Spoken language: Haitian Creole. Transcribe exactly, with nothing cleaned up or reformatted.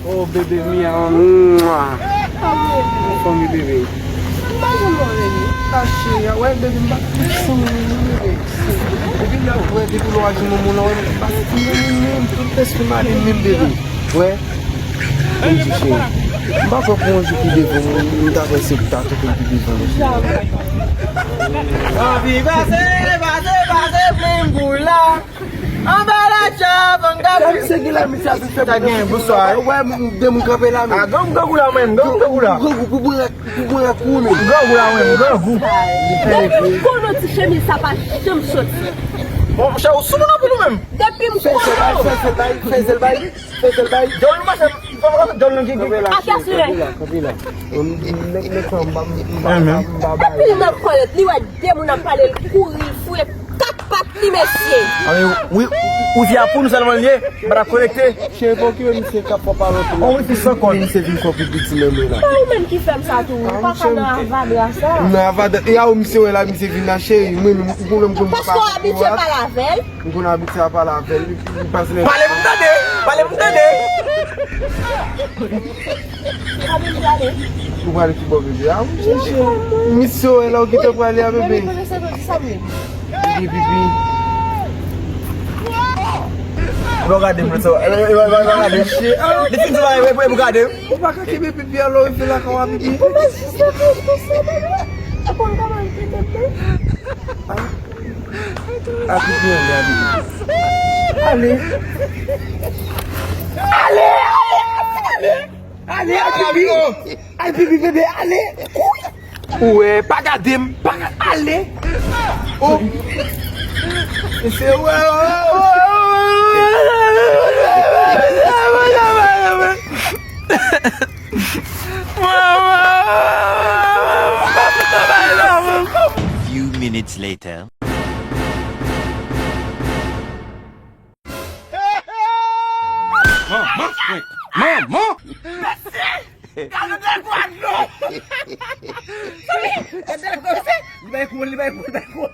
Oh, bebe mi a. Mwa. Fanmi bebe. Kache, wè, bebe, m pa fanmi bebe. Depi lè, wè, depi lè w aji manman la, wè, m pa fanmi menm, tout lespri m ale menm, bebe. Wè. Mwen di cheri, m pa kwè pou yon jou ki devan mwen, m ta fè se ta tou ki devan mwen. Anvi pase, pase, pase, plim kou la. Anba la chòp, anba la. Misye gen la, misye ap fè. Sa gen, bonswa. Wè, m, de moun kanpe la, men. Ah, grangou, grangou la, men, grangou, grangou la. Grangou, pou bwè, pou bwè, pou men. Grangou la, men, grangou. Depi m konnen ti chemiz sa pa janm soti. Bon, chè, ou sou moun anpil ou menm? Depi m konnen. Fè sèl bay, fè sèl bay, fè sèl bay. Djòl nou mache, fò mwen djòl nou ki, ki. Kanpe la, kanpe la, kanpe la. Nèg, nèg sa, m pa, m pa, m pa, m pa bay. Epi l nan kòlèt, li wè de moun ap pale, l kouri, l fouye kat pat li, mesye. Ah, men, wi, ou di a pou nou sèlman l ye, m pa t ap konekte. Cheri, pa okipe misye k ap fè pale anpil la. On wi fi san kòd. Misye vin fè pi piti menm wi la. Pa ou menm ki fè m sa tou, ou pa ka nan avadra sa. Nan avadra, e a ou misye wè la, misye vin la, cheri, mwen menm, ou konn m konn. Paske w abitye pale avè l. M konn abitye a pale avè l, li, li pase lè. Pale pou m tande! Pale pou m tande! Ou prale ki bò bebe a? Misye, misye, wè la ou gentan prale a, bebe. Pipi, pipi. Lò gade m, lò gade. Li fin travay, epi pou gade. Ou pa ka kenbe pipi a, lò rive lakay ou a, pipi. Ou pa jis la, konsa, bebe. Ou konn kòman l te tete? Al pipi, ale, al pipi. Ale! Ale, ale, ale, ale! Ale, al pipi! Al pipi, bebe, ale! Kouri! Ou wè, pa gade m, pa gade, ale! Oh! Se wè, oh, oh, oh, oh. Few minutes later. Manman! Manman! Mesye! Gade de gwa dlo! Gade de gwa, mesye! Li bay kou, li bay kou, li bay kou.